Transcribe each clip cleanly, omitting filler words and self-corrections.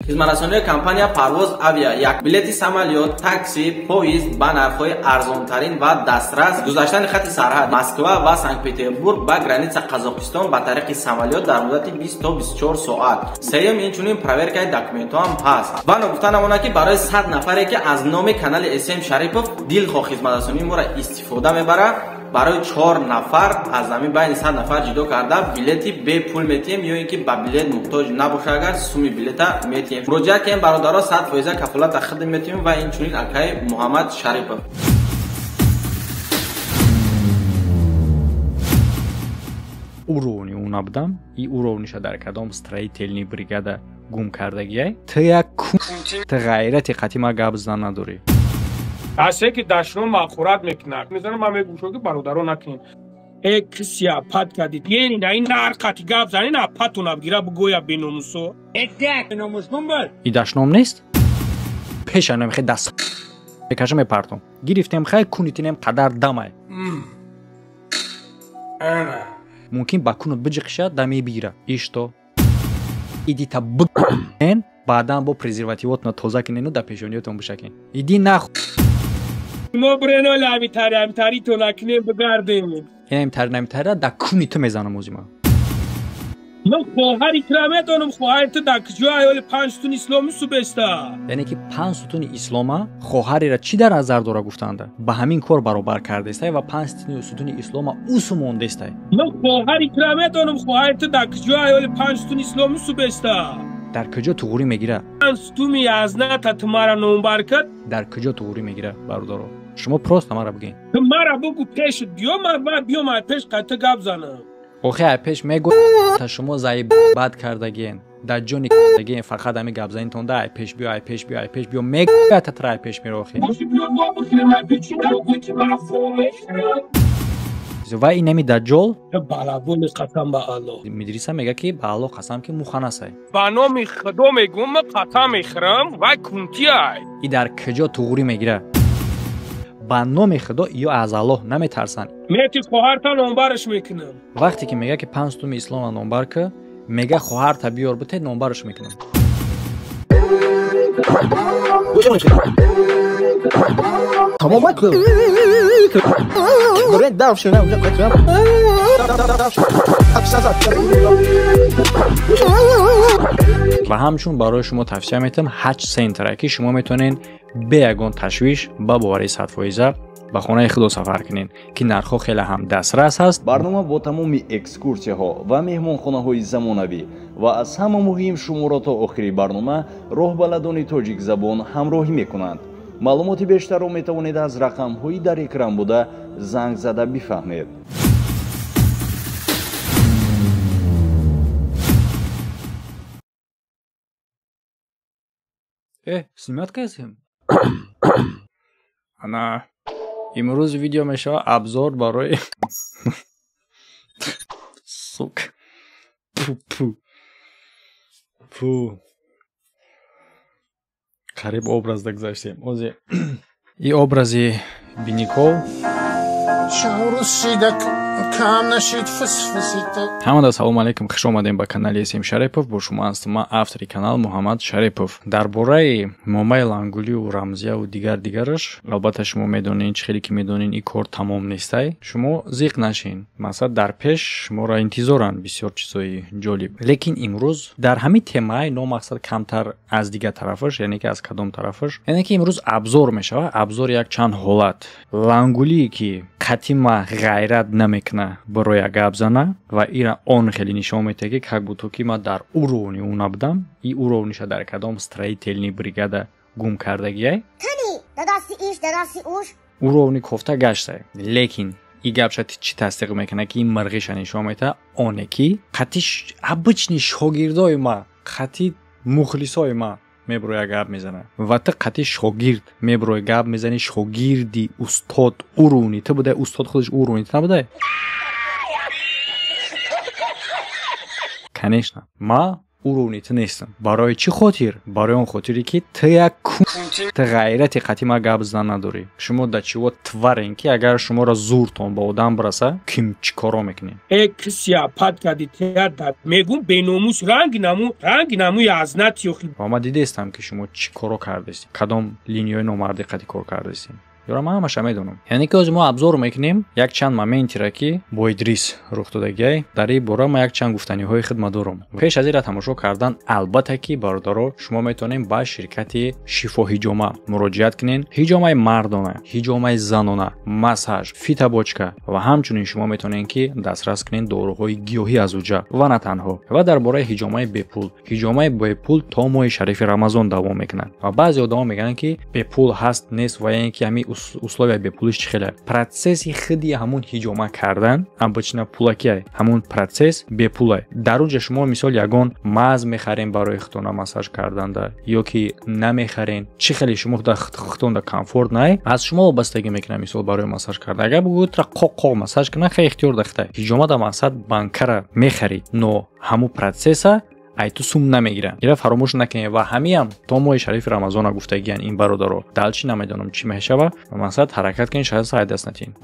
Хизматрасонии компания Парвоз Авиа як билети самолёт, такси, поезд ба нархҳои арзонтарин ва дастрас, гузаштани хати сарҳад Москва ва Санкт-Петербург ба граница Қазоқистон ба тариқи самолёт дар муддати 20 то 24 соат. Сеюм, инчунин проверкаи документҳо ҳам ҳаст. Ва ногуфта намонад, ки барои 100 нафаре, ки аз номи канали СМ Шарипов дилхоҳ хизматрасонии моро истифода мебарад, барои 4 нафар аз ҳамин байни 100 нафар ҷудо карда билети бепул метиҳем, ё ин ки ба билет муҳтоҷ набоша, агар суми билета метиҳем. Муроҷиат кунем, бародаро, 100% кафолата хидм метиҳем ва инчунин акаи Муҳаммад Шарипов. Уровни ӯ набудам, и уровниша дар кадом строительный бригада гум кардагиай? Ту як ту ғайрати қатъи ма гап зан надорӣ. Асе ки дашном мақурат мекунад. Мезанам, ман мегӯшам, ки бародаро накунед. Э, киси апат кардид. Ени на ин нарқати гап зани, на апатона бигира бугоя беномусо. И дашном нест? Пеша намехе даст мекаша мепартом. Гирифтем хай кунитинем қадар дамай. Мумкин ба кунут биҷиқиша да мебигира. Ишто. Идита б***ен, баъдан бо презервативотна тоза кинену да пешониётон бишакен. Иди наху. Мо брено ламитари амитари то накунем бигардем. Амитари намитари да куни ту мезанам озима. Ман хоҳари тура медонам, хоҳари ту дар куҷо аёли 5 сутуни исломи субеста. Яъне ки 5 сутуни ислома хоҳарера чӣ дар назар дора гуфтанда? Ба ҳамин кор баробар кардестай ва 5 сутуни ислома усу мондестай. Ман хоҳари тура медонам, хоҳари ту дар куҷо аёли 5 сутуни исломи субеста. Дар куҷо туғурӣ мегира? 5 сутуни аз ната ту мара номбар кард. Дар куҷо туғурӣ мегира, бародаро? Шумо просто мара бигӯед. Ту мара бугӯ пешат биё, ман биём ай пеш қайта гап занам. Охе ай пеш мегӯ та шумо заиб бад кардагиен. Дар ҷони кардагиен фақат ҳами гап занитон да ай пеш биё, ай пеш биё, ай пеш биё мегӯя та тра ай пеш меро охе. Ва инами даҷҷол балабони қасам ба Аллоҳ. Мидриса мега ки ба Аллоҳ қасам ки муханасай. Ба номи Худо мегӯм, ман қасам мехӯрам, вай кунтиай. И дар куҷо туғурӣ мегира? Ба номи Худо ё аз Аллоҳ наметарсанд. Мети хоҳарта номбараш мекунам. Вақте ки мега ки 5 сутуни ислома номбар ки, мега хоҳарта биёр бите номбараш мекунам. Ва ҳамчун барои шумо тавсия метиҳам ҳаҷ центре, ки шумо метавонед бе ягон ташвиш ба боварии 100% ба хонаи худо сафар кунед, ки нархҳо хеле ҳам дастрас ҳаст. Барнома бо тамоми экскурсияҳо ва меҳмонхонаҳои замонавӣ ва аз ҳама муҳим шуморо то охири барнома роҳбаладони тоҷикзабон ҳамроҳӣ мекунанд. Маълумоти бештарро метавонед аз рақамҳои дар экран буда занг зада бифаҳмед. Снимат кардем? Ана имрӯз видео мешавад абзор барои сук. Пу пу. Пу. Қариб образ дагзаштем. Ози и образи Биников. Ҳамада салом алейкум, хуш омадем ба канали СМ Шарипов. Бо шумо ҳастам ман, автори канал Муҳаммад Шарипов. Дар бораи момаи Лангулию Рамзияву дигар дигараш, албатта шумо медонед, чӣ хеле ки медонед, ин кор тамом нестай. Шумо зиқ нашин. Масалан, дар пеш шуморо интизоранд бисёр чизои ҷолиб. Лекин имрӯз дар ҳамин темаи номақсад камтар аз дигар тарафаш, яъне ки аз кадом тарафаш, яъне ки имрӯз абзор мешавад, абзор як чанд ҳолат. Лангулие ки қатима ғайрат намекуна барои гап зана ва ира он хеле нишон медиҳад, ки как будто ки ман дар уровни ӯ набудам, и уровниша дар кадом строительный бригада гум кардагиай. Уровни кофта гаштай. Лекин и гапша чӣ тасдиқ мекунад, ки ин мирғиша нишон медиҳад, оне ки қатъи обычный шогирдои ма, қатъи мухлисои ма меброя гап мезана. Ва ту қатъи шогирд меброи гап мезани, шогирди устод уровни ту будай, устод худаш уровни ту набудай? Конечно, ма уровни ту нестам. Барои чӣ хотир? Барои он хотире ки ту як ту ғайрати қатъи ма гап зан надорӣ. Шумо да чиво тварен ки агар шуморо зуртон ба одам бираса, ким чӣ коро мекунед? Э кисия пад кади театр мегум беномус ранги наму язнат ёхи. Ва ма дидестам ки шумо чӣ коро кардестем, кадом линияи номардӣ қатъи кор кардестем. Ёра ман ҳамаша медонам. Яъне ки ҳозир мо обзор мекунем якчанд моментира ки бо Идрис рух додагиай. Дар ин бора ман якчанд гуфтаниҳои хидмат дорам. Пеш аз инро тамошо кардан, албатта ки бародаро, шумо метавонед ба ширкати Шифо ҳиҷома муроҷиат кунед. Ҳиҷомаи мардона, ҳиҷомаи занона, массаж, фитобочка ва ҳамчунин шумо метавонед ки дастрас кунед доруҳои гиёҳӣ аз уҷа ва на танҳо. Ва дар бораи ҳиҷомаи бепул. Ҳиҷомаи бепул то моҳи шарифи Рамазон давом мекунад. Ва баъзе одамо мегӯянд ки бепул ҳаст нест ва яъне ки ҳамин условия бепулиш чӣ хеле. Процесси худи ҳамун ҳиҷома кардан обычно пулакиай, ҳамун процесс бепулай. Дар он ҷо шумо мисол ягон маз мехарем барои худтона массаж карданда ё ки намехарен, чӣ хеле шумо худтонда комфорт най, аз шумо вобастагӣ мекунад мисол барои массаж кардан. Агар бигӯед тра қоқ-қоқ массаж кунад, хеле ихтиёр дахтай. Ҳиҷома да мақсад банкара мехарӣ, но ҳамун процесса ай ту сум намегиранд. Ира фаромӯш накунед ва ҳамиам то моҳи шарифи Рамазона гуфтагиян ин бародаро. Далчи намедонам чӣ мешава, мақсад ҳаракат кунед, шанса ай даст натиҳед.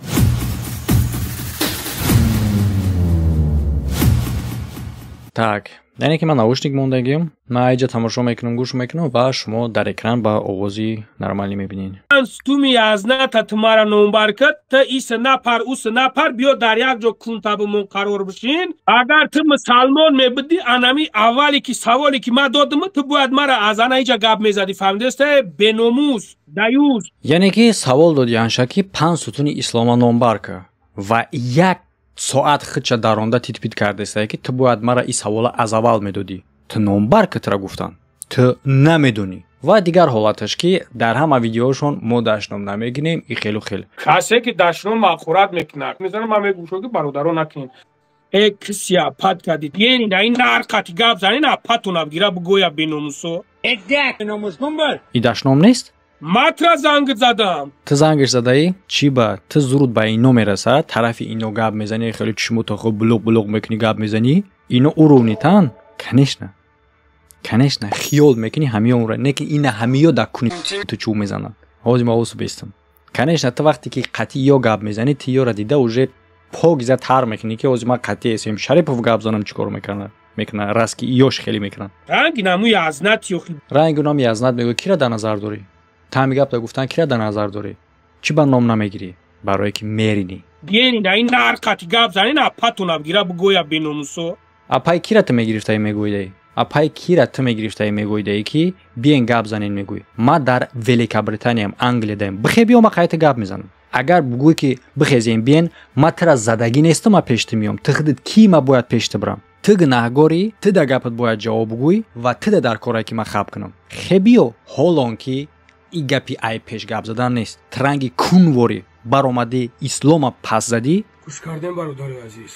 Так, яъне ки ман наушник мондагим, ман айҷа тамошо мекунам, гӯш мекунам ва шумо дар экран ба овози нормалӣ мебинед. Стуми язната ту мара номбар кард, ту иса напар, уса напар, биё дар як ҷо кунтабумон қарор бишин. Агар ту мусалмон мебудӣ, анами аввале ки саволе ки ман додам, ту бояд мара аз ана иҷа гап мезадӣ, фаҳмидест? Беномус, даюз. Яъне ки савол дод Янша ки 5 сутуни ислома номбар кард ва як соат худша даронда титпит кардестае ки ту бояд мара ин савола аз аввал медодӣ. Ту номбар ки тура гуфтанд, ту намедонӣ. Ва дигар ҳолаташ ки дар ҳама видеоҳошон мо дашном намегирем, и хелу хел. Касе ки дашном мақурат мекунад, мезанам ман мегӯшам ки бародаро накунед. Э кисия пад кади, ени на ин нарқати гап зани на патуна бигира бугоя беномусо. И дашном нест? Ма тура занг задам. Ту зангаш задаӣ? Чӣ ба? Ту зуруд ба ино мерасад, тарафи ино гап мезанӣ, хеле чишмо то хуб булуқ-булуқ мекунӣ, гап мезанӣ. Ино уровнитан? Конечно. Конечно, хиёл мекунӣ ҳамиё ура, не ки ина ҳамиё дар куни ту чӯ мезананд. Ҳозир ма усу бестам. Конечно, ту вақте ки қатъи ё гап мезанӣ, ту ёра дида уже покиза тар мекунӣ ки ҳозир ман қатъи СМ Шарипов гап занам чӣ кор мекунам? Мекунад, раст ки ёш хеле мекунанд. Ранги наму язнат ёхи. Ранги нам язнат мегӯ, кира дар назар дорӣ? Тами гапта гуфтан кира дар назар дорӣ? Чӣ ба ном намегирӣ? Барое ки меринӣ. Ени на ин нарқати гап зани на патуна бигира бугоя беномусо. Апай кира ту мегирифтаи мегӯидаи? Апай кира ту мегирифтаи мегӯидаи ки биен гап занен мегӯй? Ма дар Великобританиям, Англиядаем. Бихе биё ма қайта гап мезанам. Агар бугӯй ки бихезем биен, ма тура задагӣ нестам, ма пеш ту миём. Ту худат ки ма бояд пеш ту бирам? Ту гунаҳгорӣ, ту да гапат бояд ҷавоб бугӯй ва ту да дар корае ки ман хаб кунам. Хе биё, ҳолон ки и гапи ай пеш гап задан нест. Транги кунворӣ баромадӣ, ислома пас задӣ. Гӯш кардем бародари азиз.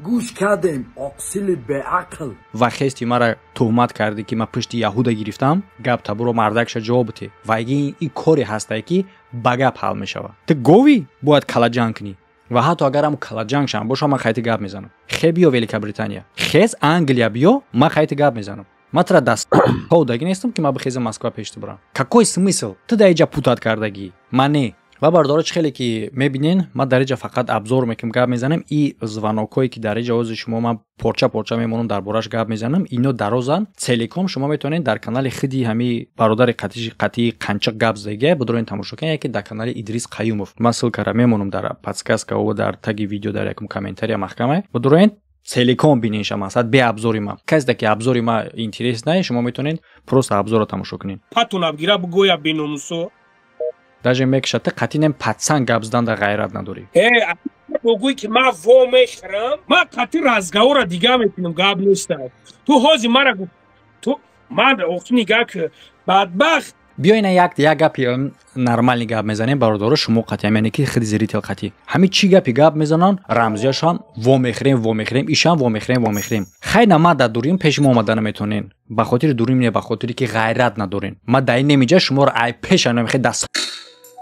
Гӯш кардем, оқсили беақл. Ва хести мара туҳмат кардӣ ки ман пушти яҳуда гирифтам, гап табуро мардакша ҷавоб бите. Ва ин коре ҳастае ки ба гап ҳал мешавад. Ту говӣ бояд калаҷанг кунӣ. Ва ҳатто агарам калаҷанг шам бошам, ман хайти гап мезанам. Хе биё Великобритания, хез Англия биё, ман хайти гап мезанам. Ман тура даст даги нестам ки ман бихезам Москва пеш ту бирам. Какой смысл? Ту дар иҷа путат кардагӣ, ман не. Ва бардора чӣ хеле ки мебинен, ман дар иҷа фақат обзор мекунам, гап мезанам. И звонокҳое ки дар иҷа ози шумо ман порча-порча мемонам, дар бораш гап мезанам, ино дарозанд. Целиком шумо метавонед дар канали худи ҳами бародари қатъии қанчиқ гап задагия бидорен тамошо кунед, яке дар канали Идрис Қаюмов. Ман ссылкара мемонам дар подсказка ва дар таги видео дар якум комментария маҳкама. Бидорен целиком бинен шама, мақсад бе обзори ма. Касе ки обзори ма интерес най, шумо метавонед просто обзорро тамошо кунед. Патуна бигира бугоя беномусо. Даже мекшад, ту қатъи нем патсан гап задан дар ғайрат надорӣ. Э, бугӯй ки ман во мехӯрам, ман қатъи разговора дига мекунам, гап нест. Ту ҳозир мара ту ман охи нигаҳ ки бадбахт. Биё ина як гапи нормальный гап мезанем бародаро, шумо қатъи яъне ки худи зери тел қатъи. Ҳами чӣ гапи гап мезананд, рамзияшам во мехӯрем, во мехӯрем, ишам во мехӯрем, во мехӯрем. Хай на ма дар дурим пеши мо омада наметонен. Ба хотири дурим не, ба хотири ки ғайрат надорен. Ма дар ин немиҷа шуморо ай пеша намехе даст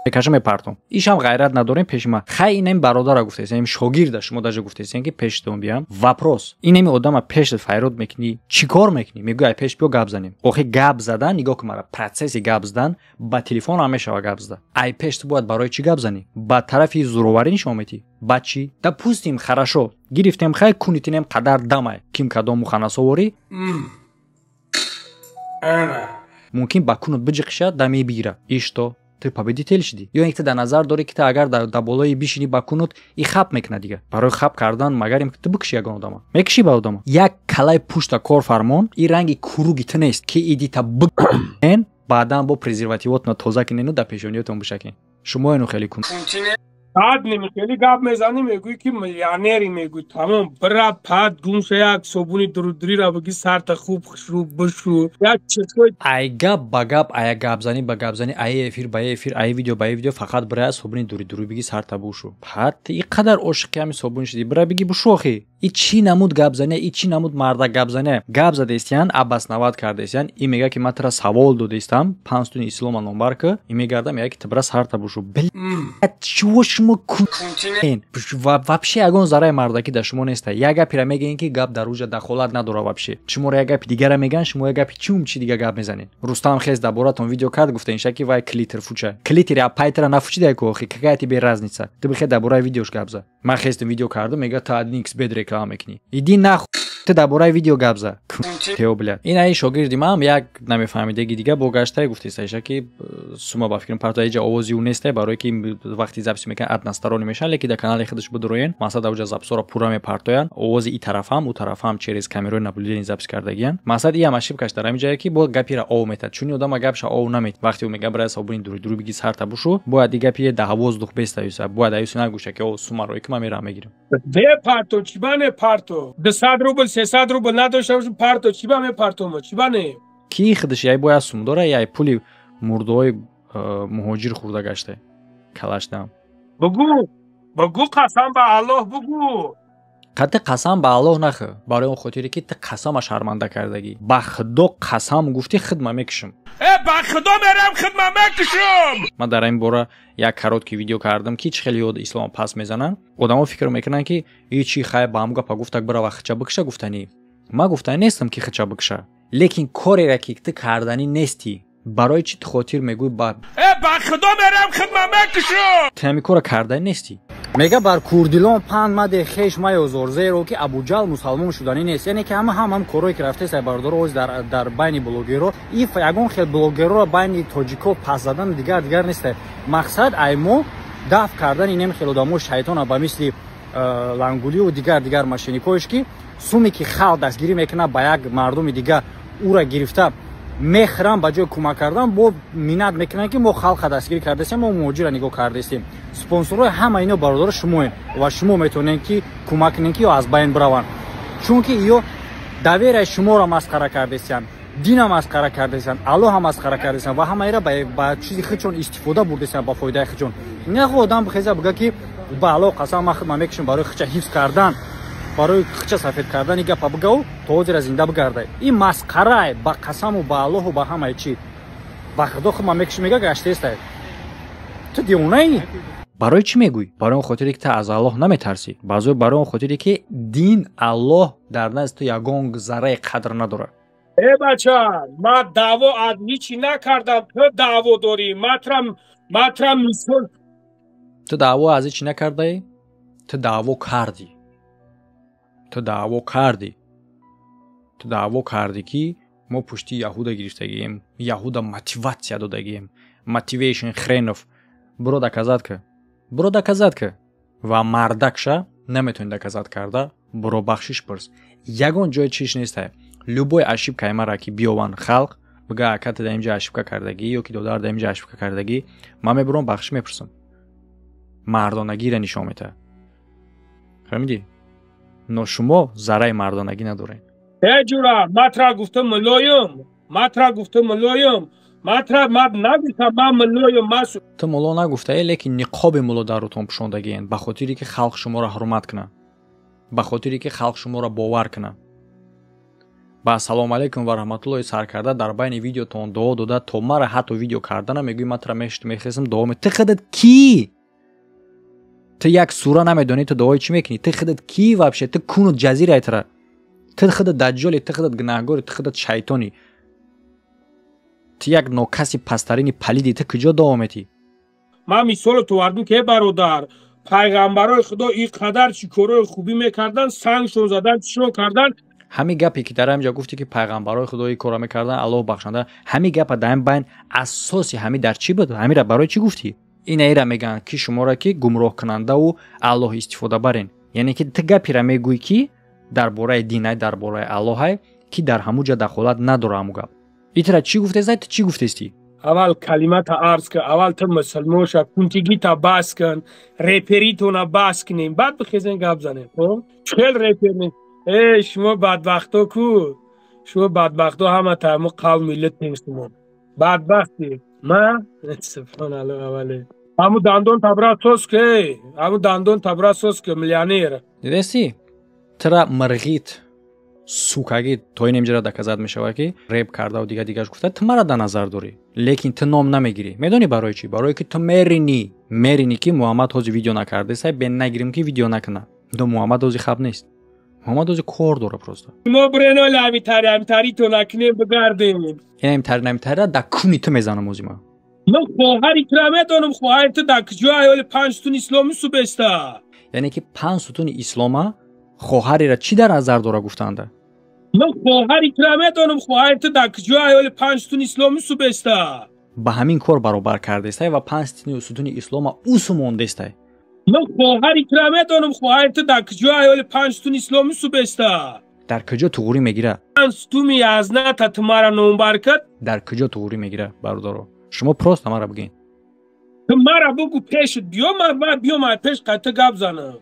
Мекашам, мепартом. Ишам ғайрат надорем пеши ма. Хай, инами бародара гуфтесем, ин шогирда шумо даже гуфтесем, ки пештон биям. Вопрос: инами одама пеш файрод мекунӣ, чӣ кор мекунӣ? Мегӯй, ай пеш биё, гап занем. Охи, гап задан, нигоҳ кун мара, процесси гап задан ба телефон ҳам мешава гап зада. Ай пеш ту бояд барои чӣ гап занӣ? Ба тарафи зӯроварӣ нишон метӣ? Ба чӣ? Допустим, хорошо, гирифтем, хай, кунитинем қадар дамай ким кадом муханнасоворӣ, мумкин ба кунут биҷиқиша, да мебигира. И что, ты победитель шидӣ? Ё ин ки ту дар назар дорӣ, ки ту агар дар болои бишинӣ ба кунут, и хап мекунад дига? Барои хап кардан магар ин ки ту бикуши ягон одама? Мекушӣ ба одама? Як калаи пушта кор фармон, и ранги куруги ту нест, ки идита б баъдан бо презервативотона тоза кинену дар пешониётон бишакен. Шумо ину хеле кун. Баъд хеле гап мезанӣ, мегӯӣ, ки миллионери, мегӯй, тамом, бира пад гумша, як собуни дурудурира бигӣ, сарта хуб хушрӯ бишу, як чизҳои. Ай гап ба гап, ая гапзанӣ ба гапзанӣ, ай эфир ба эфир, ай видео ба видео, фақат бира собуни дуридурӣ бигӣ, сарта бушу. Пад и қадар ошиқи ҳами собун шидӣ, бира бигӣ, бушу. Охи, и чӣ намуд гапзания? И чӣ намуд марда гапзания? Гап задаистиян, обосновать кардаистиян. И мега, ки ман тара савол додаистам, панҷ сутуни ислома номбар ки. И мегарда, мега, ки ту бира сарта бушу. Блядь, чиво шумо кун? Вообще ягон зараи мардакӣ дар шумо неста. Як гапира мегӯен, ки гап дар уҷа дахолат надора вообще. Шуморо як гапи дигара мегӯян, шумо як гапи чум чи дига гап мезанед. Рустам хез дар боратон видео кард, гуфта ки вай клитор фуча. Клитори апайтра нафучида ку, охи, какая тебе разница? Ту бихе дар бораи видеош гап за. Ман хестам, видео кардам, мега, ту один xbet реклама мекунӣ. Иди нахуй, ту дар бораи видео гап за. Тео, блядь. Ин аи шогирди маам як намефаҳмидаги дига бо гаштае гуфтесаиша, ки сума ба фикрам парто иҷа овози ӯ несте, барое ки вақти запись мекунад, односторонний мешавад, лекин дар канали худаш бидуроен, мақсад, ауҷа записҳоро пурра мепартоянд, овози и тарафам, ӯ тарафам через камераи наблюдения запись кардагиянд. Мақсад, иам ошибкаш дар ҳамин ҷое, ки бо гапира ов метад, чуни одама гапша ов намет. Вақте ӯ мега, бира собуни дуридурӣ биги, сарта бушу, бояд и гапи да воздух бестаюса, бояд аюси нагӯша, ки о, сумаро ки ман мерам мегирам. Бепарто, чӣ ба не парто? 200 рубл, 300 рубл надошта бошам, парто, чӣ ба мепартомо, чӣ ба не? Ки худаш яй бояд сум дора, яй пули мурдаҳои муҳоҷир хӯрда гашта калашдам. Бугӯ, бугӯ, қасам ба Аллоҳ, бугӯ. Қати қасам ба Аллоҳ нахӯ, барои он хотире ки ту қасама шарманда кардагӣ. Ба Худо қасам гуфтӣ, хидма мекушам. Э, ба Худо мерам, хидма мекушам. Ман дар ин бора як короткий видео кардам, ки чӣ хеле ёд ислом пас мезананд. Одамо фикр мекунанд, ки и чи хай ба ҳам гапа гуфтак, бирава хича бикша. Гуфтанӣ ман гуфтанӣ нестам, ки хича бикша, лекин кореро, ки ту карданӣ нестӣ, барои чӣ ту хотир мегӯй ба Э, ба Худо мерам, хидма мекушам. Ту ҳамин кора карданӣ нестӣ. Мега, бар курдилон панд маде, хеш маёзор, зеро ки Абуҷал мусалмон шуданӣ нест. Яъне ки ҳама ҳам корое ки рафтеса, бародаро, оз дар байни блогерро, и ягон хел блогерро байни тоҷико пас задан, дигар дигар неста. Мақсад ай мо дафт кардани инем хел одамо шайтона, ба мисли Лангулиу дигар дигар мошенникоеш, ки суме ки халқ дастгирӣ мекунад ба як мардуми дига, ура гирифта мехӯрам, ба ҷои кӯмак кардан бо миннат мекунанд, ки мо халқа дастгирӣ кардастем, мо муҳоҷира нигоҳ кардастем. Спонсорҳои ҳама ино, бародаро, шумоем ва шумо метавонед, ки кӯмак кунед, ки ё аз байн бираванд, чунки ё доверияи шуморо масхара кардастиянд, дина масхара кардастиянд, Аллоҳа масхара кардастиянд ва ҳамаира ба чизи худшон истифода бурдастиянд, ба фоидаи худшон. Нахо одам бихеза, бига, ки ба Аллоҳ қасам, ман худма мекушам барои худша ҳифз кардан, барои худша сафед кардани гапа бигаву то ҳозира зинда бигардай. Ин масқарае, ба қасаму ба Аллоҳу ба ҳамаи чӣ, ба Худо худма мекушам, мега, гаштестай. Ту девонаӣ? Барои чӣ мегӯй? Барои он хотире, ки ту аз Аллоҳ наметарсӣ, баъзо барои он хотире, ки дин, Аллоҳ дар назди ту ягон зарраи қадр надорад. Э, бача, ман даъво аз ҳичи накардам, ту даъво дорӣ. Матрам мисол. Ту даъво аз ҳичи накардаӣ, ту даъво кардӣ, ту даъво кардӣ, ту даъво кардӣ, ки мо пушти яҳуда гирифтагием, яҳуда мотиватсия додагием. Мотивейшн хренов. Биро доказать ка, биро доказать ка. Ва мардакша наметавонӣ доказать карда, биро бахшиш пурс. Ягон ҷои чиш нестай. Любой ошибкаи мара, ки биёванд халқ, бига, ака, ту дар инҷа ошибка кардагӣ ё ки додар дар инҷа ошибка кардагӣ, ман мебурам, бахшиш мепурсам. Мардонагиро нишон метаҳад, фаҳмидӣ? Но шумо зарраи мардонагӣ надоред. Э, ҷура, матра гуфтам мулоим, матра гуфтам мулоим, матра ман нагуфтам, ман мулоим, ман. Ту мулло нагуфтаe, лекин ниқоби мулло дар рӯтон пӯшондагиен, ба хотире ки халқ шуморо ҳурмат кунад, ба хотире ки халқ шуморо бовар кунад. Ба ассалому алайкум ва раҳматуллоҳи сар карда дар байни видеотон дуо дода то мара ҳатто видео кардана мегӯӣ ман тра мехестам дуо ту худат кӣ? Ту як сура намедонӣ, ту дуои чӣ мекунӣ? Ту худат кӣ вообще? Ту куну ҷазираи тра. Ту худат даҷҷолӣ, ту худат гунаҳгорӣ, ту худат шайтонӣ. Ту як нокаси пасттарини палидӣ, ту куҷо дуо метӣ? Ман мисоло товардам ки бародар, пайғамбарои Худо ин қадар чӣ корҳои хубӣ мекарданд, сангшон задан, чишон кардан. Ҳамин гапе ки дар ҳамин ҷо гуфтӣ ки пайғамбарои Худо ин корро мекарданд, Аллоҳ бахшанда, ҳамин гапа дар ин байн асоси ҳамин дар чӣ буд? Ҳаминра барои чӣ гуфтӣ? Инаира мегӯянд ки шуморо ки гумроҳкунандаву Аллоҳ истифода барен. Яъне ки ту гапера мегӯӣ ки дар бораи динай, дар бораи Аллоҳай, ки дар ҳамун ҷо дахолат надора ҳамун гап. Итра чӣ гуфтестай, ту чӣ гуфтестӣ? Аввал калимата арз кун, аввал ту мусулмон ша, кунтигита бас кун, реперитона бас кунем, баъд бихезем гап занем. Хоб? Чхел репер не? Эй, шумо бадбахто ку? Шумо бадбахто ҳама тамо қавм миллатем шумо. Бадбахти. Ма? Субҳоналлоҳ аввале. Ҳаму дандон табра сос ки, ҳаму дандон табра сос ки, миллионер. Дидести? Тра мирғит сукагӣ то ин инҷара доказат мешавад ки реп кардаву дига дигаш гуфта, ту мара дар назар дорӣ, лекин ту ном намегирӣ. Медонӣ барои чӣ? Барое ки ту меринӣ ки Муҳаммад ҳозир видео накардесай, бен нагирим ки видео накуна. До Муҳаммад ҳозир хаб нест. Муҳаммад ҳозир кор дора просто. Мо брено ламитари, амитари то накунем бигардем. Ин амитари намитарира дар куни ту мезанам ҳозир ман. Ман хоҳари тура медонам, хоҳари ту дар куҷо аёли 5 сутуни исломи субеста. Яъне ки 5 сутуни ислома хоҳарира чӣ дар назар дора гуфтанда? Ман хоҳари тура медонам, хоҳари ту дар куҷо аёли 5 сутуни исломи субеста. Ба ҳамин кор баробар кардестай ва 5 сутуни ислома усу мондестай. Ман хоҳари тура медонам, хоҳари ту дар куҷо аёли 5 сутуни исломи субеста. Дар куҷо туғурӣ мегира? 5 сутуни язната ту мара номбар кард. Дар куҷо туғурӣ мегира, бародаро? Шумо просто мара бигӯед. Ту мара бугӯ пешат биё, ман биё ман пеш қайта гап занам.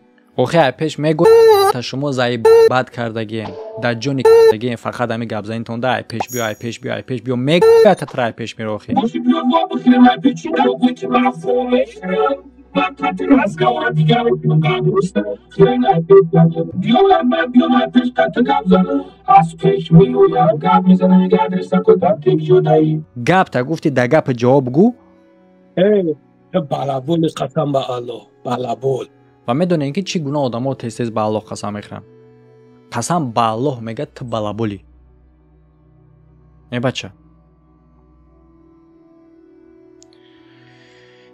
Охе ай пеш мегӯ та шумо заи бад кардагием, дар ҷони кардагием, фақат ҳами гапзанитон да ай пеш биё, ай пеш биё, ай пеш биё, мегӯя та тра ай пеш меро охе. Гап та гуфти, да гапа ҷавоб гӯ. Балабол қасам ба Аллоҳ, балабол. Ва медонем ки чӣ гуна одамо тез-тез ба Аллоҳ қасам мехӯранд. Қасам ба Аллоҳ мегӯяд ту балаболӣ. Э бача.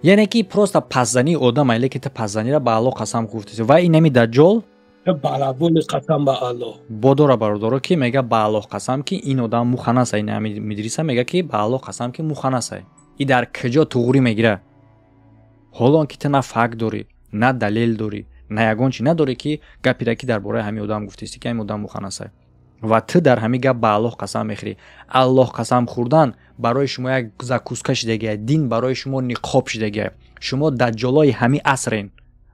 Яъне ки просто пасзании одам ай, лекин ту пасзанира ба Аллоҳ қасам гуфтеси. Ва инами даҷҷол балаболи қасам ба Аллоҳ. Бодора бародаро ки мега ба Аллоҳ қасам ки ин одам муханас ай, инами мидриса мега ки ба Аллоҳ қасам ки муханас ай. И дар куҷо туғрӣ мегира? Ҳолон ки ту на факт дорӣ, на далел дорӣ, на ягон чи надорӣ ки гапира ки дар бораи ҳамин одам гуфтести ки ҳамин одам муханас ай. Ва ту дар ҳамин гап ба Аллоҳ қасам мехӯрӣ. Аллоҳ қасам хӯрдан барои шумо як закуска шидагиай, дин барои шумо ниқоб шидагиай. Шумо даҷҷолои ҳамин асрен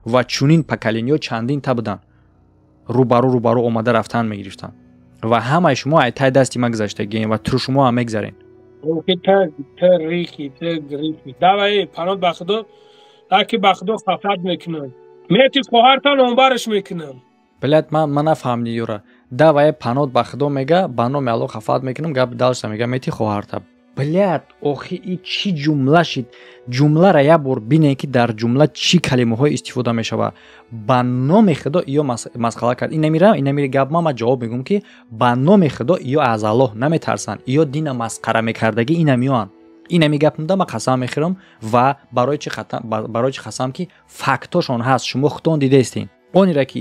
ва чунин поколениё чандин та буданд. Рӯбарӯ рӯбарӯ омада рафтан мегирифтанд. Ва ҳамаи шумо ай тай дасти ма гузаштагиен ва тру шумо ҳам мегзарен. Давай, паноҳ ба Худо, таки ба Худо хафат мекунам. Мети хоҳартан номбараш мекунам. Блядь, ман нафаҳмидӣ юра. Давай, паноҳ ба Худо мега, ба номи Аллоҳ хафат мекунам, гап далша мега, мети хоҳарта. Блядь, охи и чӣ ҷумла шид? Ҷумлара як бор бинед ки дар ҷумла чӣ калимаҳо истифода мешавад. Ба номи Худо ё масхала кард. Ин намира гап ман ҷавоб мегӯм ки ба номи Худо ё аз Аллоҳ наметарсанд, ё дина масхара мекардагӣ инамиёанд. Инами гап муда ман қасам мехӯрам ва барои чӣ қасам ки фактошон ҳаст, шумо худтон дидаистед. Онеро ки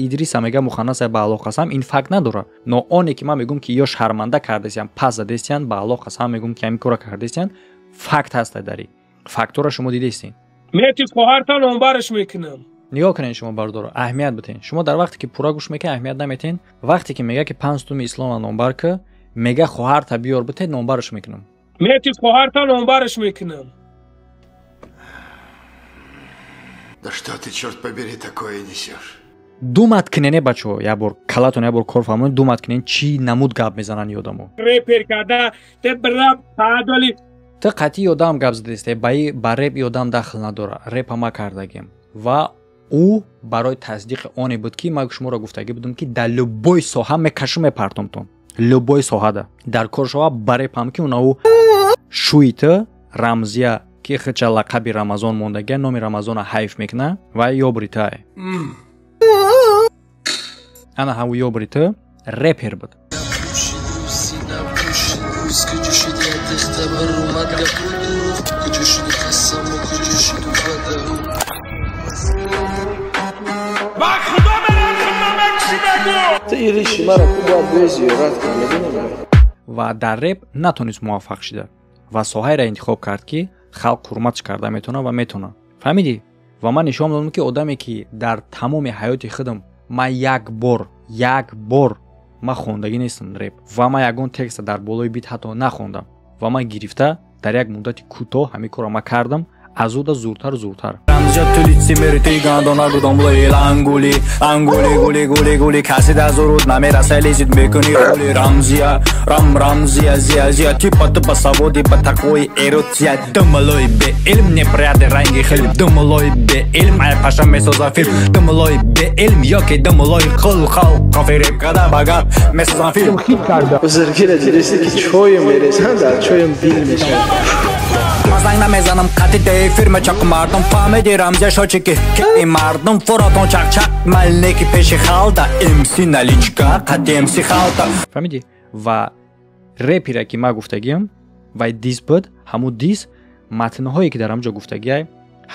Идриса мега муханнас ба Аллоҳ қасам, ин факт надорад. Но оне ки ман мегӯм ки ё шарманда кардесиян, пас задестиян, ба Аллоҳ қасам мегӯм ки ҳамин корро кардесиян, факт ҳаст дар ин. Фактора шумо дидаистед. Мети хоҳартан номбараш мекунам. Нигоҳ кунед шумо бародаро, аҳамият битен. Шумо дар вақте ки пурра гӯш мекунед, аҳамият наметен. Вақте ки мега ки 5 сутуни ислома номбар ки, мега хоҳарта биёр бите, номбараш мекунам. Мети хоҳартан номбараш мекунам. Да что ты, черт побери, такое несешь? Думат кунене бачо, як бор калатон як бор кор фаҳмонед, думат кунен чӣ намуд гап мезананд ёдамо. Репер карда, те браб падоли. Ту қатъи ёдам гап задесте, ба реп ёдам дахл надора, репа ма кардагем. Ва ӯ барои тасдиқи оне буд ки ман шуморо гуфтагӣ будам ки дар любой соҳа мекашу мепартомтон. Любой соҳада дар кор шава ба репам ки унаву шуита Рамзия ки хича лақаби Рамазон мондагия, номи Рамазона ҳайф мекуна ва ёбритае. Ана ҳаву ёбрита репер буд. Ва дар реп натонист муваффақ шида ва соҳаеро интихоб кард, ки халқ ҳурматш карда метавона ва метавона. Фаҳмидӣ? Ва ман нишон додам, ки одаме, ки дар тамоми ҳаёти худам ман як бор ман хондагӣ нестам реп ва ман ягон текста дар болои бит ҳатто нахондам ва ман гирифта дар як муддати кӯтоҳ ҳамин корро ман кардам, аз ӯ да зуртару зуртар. Занг намезанам қати эфир мечақу мардум фаҳмиди Рамзия шочики ки мардум фуротон чақчақ малнеки пеши халта МС наличка қати МС халта. Фаҳмидӣ? Ва репера ки ман гуфтагиам вай дис буд, ҳамун дис матнҳое ки дар ҳамҷо гуфтагиай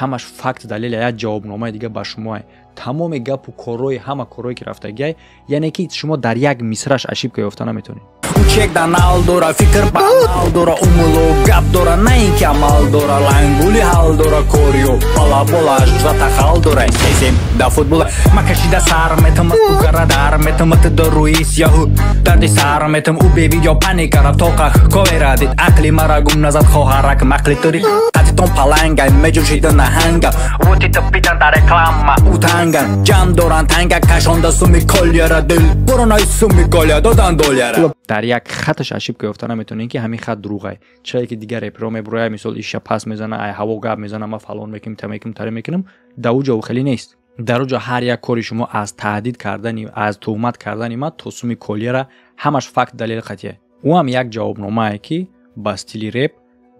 ҳамаш факт, далел, як ҷавобномаи дига ба шумоай. Тамоми гапу корҳои ҳама корҳое ки рафтагиай, яъне ки шумо дар як мисраш ошибка ёфта наметавонед. Чек да нал дора, фикр ба амал дора, умуло гап дора, на ин ки амал дора, лангули ҳал дора, кориё балабола аждата хал дора, сезем да футбола ма кашида сар метам, угара дар метам, т рӯи сиёҳу дарди сар метам, ӯ бевидео паника рафт тоқа ковера дид, ақли мара гум назад хоҳарак мақли тури қатитон паланга меҷӯшида наҳанга, рути типидан дар реклама утанган ҷамъ доран танга кашонда суми колияра дил буронаи суми колия додан доляра. Дар як хаташ ошибка ёфта наметавонед, ки ҳамин хат дурӯғай. Чаре ки дигар реперо мебурояд, мисол иша пас мезана, ай ҳаво гап мезана, ман фалон мекунам, та мекунам, таре мекунам, дар ӯ ҷо хеле нест. Дар ӯ ҷо ҳар як кори шумо аз таҳдид кардани, аз туҳмат кардани ман то суми колияра ҳамаш факт, далел қатъия. Ӯ ҳам як ҷавобномае, ки ба стили реп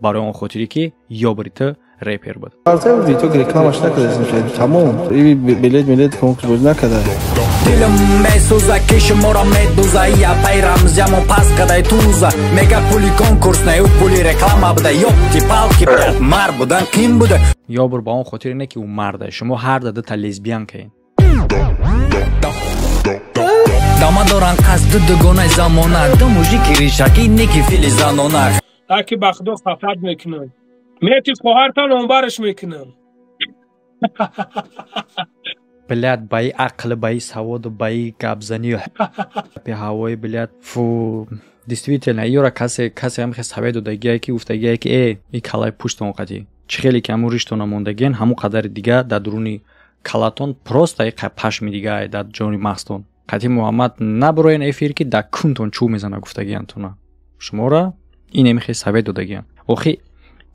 барои он хотире ки ёбрита репер буд. Дилам месӯза ки шуморо медуза, я пай Рамзиямо пас кадай туза, мега пули конкурс не ӯ пули реклама буда, ёпти палки мар будан ким буда. Ёбр ба он хотире не ки ӯ марда, шумо ҳар да дута лесбиянкаен. Дама доран қасду дугонаи замона, ду мужики ришаки неки фили занона. Аки ба худо хафат мекунам, мети хоҳартан онбараш мекунам. Блядь, ба и ақл, ба и саводу, ба и гапзанию ҳавои, блядь, фу, действительно, ёра касе ҳам хел совет додагие, ки гуфтагие, ки и калаи пуштон қатӣ. Чӣ хеле ки ҳамун риштона мондагиен, ҳамун қадари дига дар дуруни калатон просто и пашми дига дар ҷони мағзтон. Қатӣ Муҳаммад набуроен эфир, ки дар кунтон чӯ мезана гуфтагиантона. Шумора ин ҳамин совет додагиан. Охи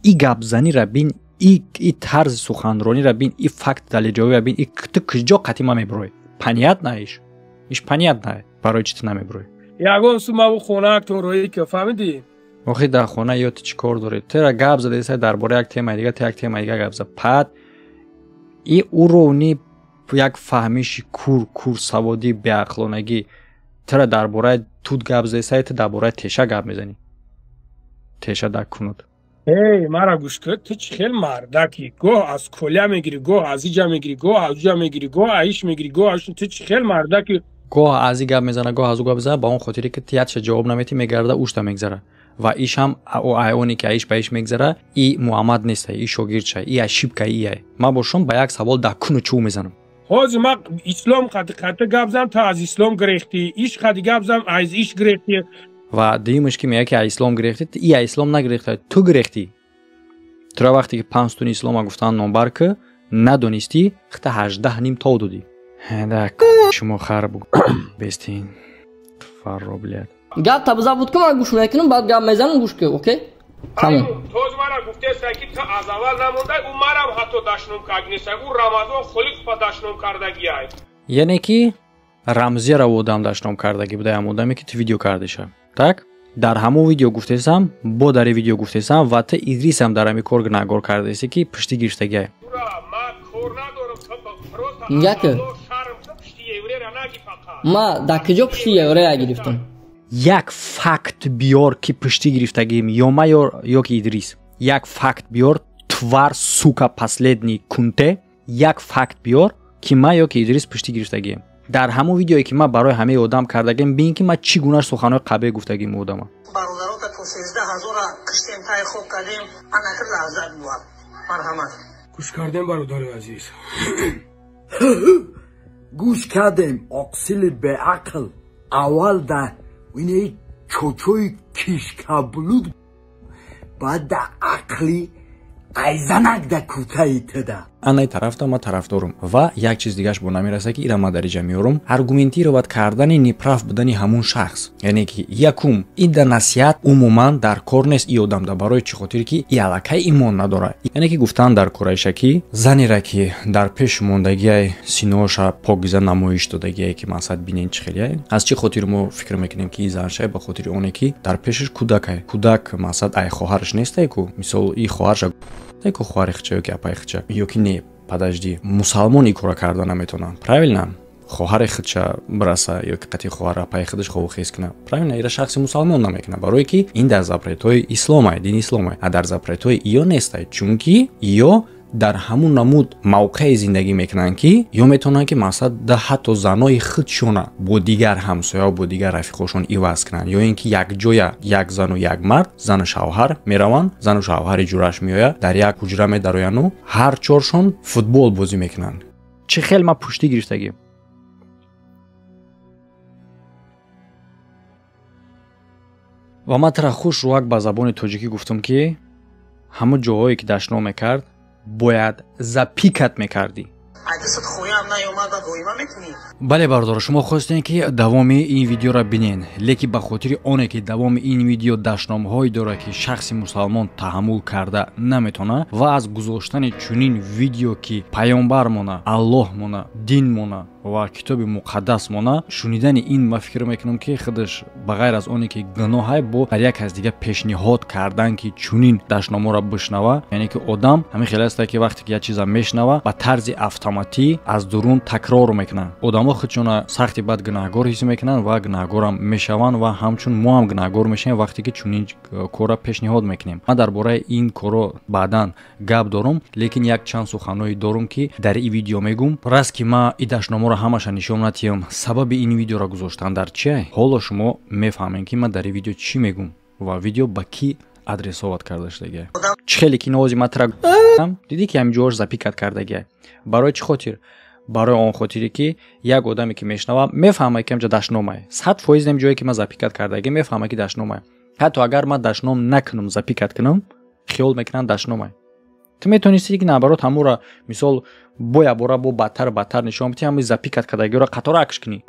и гапзанира бин, и тарзи суханронира бин, и факт далелҷавобира бин, и ту куҷо қатӣ ма мебурой? Понятно иш? Иш понятно, барои чӣ ту намебурой? Ягон сумаву хонаатон роӣ ки фаҳмидӣ? Охи дар хона ё ту чӣ кор дорӣ? Тура гап задаи дар бораи як темаи дига, ту як темаи дига гап зад. Пад и уровни як фаҳмиши кур саводӣ, беақлонагӣ. Тура дар бораи тут гап задаи, ту дар бораи теша гап мезанӣ. Теша дар кунут. Эй, мара гӯш кун, ту чӣ хел мардаки? Гоҳ аз колия мегирӣ, гоҳ аз иҷа мегирӣ, гоҳ аз уҷа мегирӣ, гоҳ аиш мегирӣ, гоҳ аш, ту чӣ хел мардаки? Гоҳ аз и гап мезана, гоҳ аз ӯ гап мезана, ба он хотире ки тиятша ҷавоб наметӣ, мегарда ушта мегзара. Ва иш ҳам оне ки аиш ба иш мегзара, и Муҳаммад неста, и шогирдша, и ошибка ияй. Ман бо шум ба як савол дар куну чӯ мезанам. Ҳозир ман ислом қади қати гап зам, ту аз ислом гирехтӣ, иш қади гап зам, аз иш гирехтӣ. Ва дуюмаш ки меяд, ки аз ислом гирехтӣ, и аз ислом нагирехта, ту гирехтӣ. Тура вақте ки 5 сутуни ислома гуфтан номбар ки надонистӣ, хита 18 ним тов додӣ. Да шумо хар бу бестин. Фарро, блядь. Гап табза буд ки ман гӯш мекунам, баъд гап мезанам, гӯш ки, окей? Тамом. Тоз мара гуфтеса ки ту аз аввал намондай, ӯ марам ҳатто дашном кард неста, ӯ Рамазон Холиқова дашном кардагиай. Яъне ки Рамзияро одам дашном кардагӣ буда, ҳам одаме ки ту видео кардиша. Так? Дар ҳамон видео гуфтесам, бо дар видео гуфтесам ва ту Идрисам дар ҳамин кор гунаҳгор кардаисӣ ки пушти гирифтагиай. Яке. Ма дар куҷо пушти еврея гирифтам? Як факт биёр ки пушти гирифтагием ё ма ё ки Идрис. Як факт биёр, тварь сука последний кунте. Як факт биёр ки ма ё ки Идрис пушти гирифтагием. Дар ҳамон видеое ки ман барои ҳамаи одам кардагием, бин ки ман чӣ гуна суханҳои қабеҳ гуфтагием одама. Бародарота то 13,000 киштем, тай хоб кардем, анакр лаззат буд. Марҳамат. Гӯш кардем бародари азиз. Гӯш кардем оқсили беақл. Аввал да ине чочои кишкаблуд, баъд да ақли айзанак да кутаи туда. Анаи тарафта ман тарафдорум ва як чиз дигаш бо намераса ки ира ман дар иҷа меорум. Аргументировать кардани неправ будани ҳамун шахс, яъне ки якум ин да насиҳат умуман дар кор нест и одамда, барои чӣ хотире ки и аллакай имон надорад. Яъне ки гуфтан дар кораиша ки занера ки дар пеш мондагиай синоша покиза намоиш додагиай ки мақсад бинен чӣ хелиай. Аз чӣ хотир мо фикр мекунем ки и заншай? Ба хотири оне ки дар пешаш кӯдакай. Кӯдак мақсад ай хоҳараш нестай ку, мисол и хоҳарша ку хоҳари хича ё ки апаи хича ё ки не, подожди, мусалмон ин кора карда наметавонад, правильно? Хоҳари худша бираса ё ки қатъи хоҳар апаи худаш хову хез кунад, правильно? Ира шахси мусалмон намекунад, барое ки ин дар запретҳои исломай, дини исломай, а дар запретҳои иё нестай, чунки иё дар ҳамун намуд мавқеи зиндагӣ мекунанд ки ё метавонанд ки мақсад да ҳатто занои худшона бо дигар ҳамсоя, бо дигар рафиқошон иваз кунанд, ё ин ки якҷоя як зану як мард, зану шавҳар мераванд, зану шавҳари ҷураш меояд, дар як ҳуҷра медарояну ҳар чоршон футбол бозӣ мекунанд. Чӣ хел ма пуштӣ гирифтагӣ? Ва ман тара хуш рӯак ба забони тоҷикӣ гуфтам ки ҳамон ҷоҳое ки дашном мекард бояд запикат мекардӣ. Бале бародаро, шумо хостем ки давоми ин видеоро бинен, лекин ба хотири оне ки давоми ин видео дашномҳое дорад ки шахси мусалмон таҳаммул карда наметавонад ва аз гузоштани чунин видео ки паёмбармона, аллоҳмона, динмона ва китоби муқаддасмона шунидани ин, ман фикр мекунам ки худаш ба ғайр аз оне ки гуноҳай, бо дар як кас дига пешниҳод кардан ки чунин дашномҳоро бишнава, яъне ки одам ҳамин хел аст ки вақте ки як чиза мешнава ба тарзи автоматӣ аз дурун такрор мекунанд. Одамо худшона сахти бад гунаҳгор ҳис мекунанд ва гунаҳгорам мешаванд ва ҳамчун мо ҳам гунаҳгор мешавем вақте ки чунин корро пешниҳод мекунем. Ман дар бораи ин корро баъдан гап дорум, лекин як чанд суханҳое дорум ки дар ин видео мегум. Раст ки ман ин дашномҳоро ҳамаша нишон натиҳам, сабаби ин видеоро гузоштан дар чие? Ҳоло шумо мефаҳмем ки ман дар ин видео чӣ мегум ва видео ба кӣ адресоват карда шудагиа. Чӣ хеле ки нози ман тра дидӣ ки ҳамин ҷоҳош запикат кардагиа. Барои чӣ хотир? Барои он хотире ки як одаме ки мешнава мефаҳмад ки ҳамҷа дашномае. 100% ҳам ҷое ки ман запикат кардагиа мефаҳмад ки дашномае. Ҳатто агар ман дашном накунам, запикат кунам, хиёл мекунам дашномае. Ту метавонисти ки наоборот ҳамура мисол бо якбора бо бадтар бадтар нишон бидиҳӣ, ҳамин запикат кардагиро қатора акш кунӣ.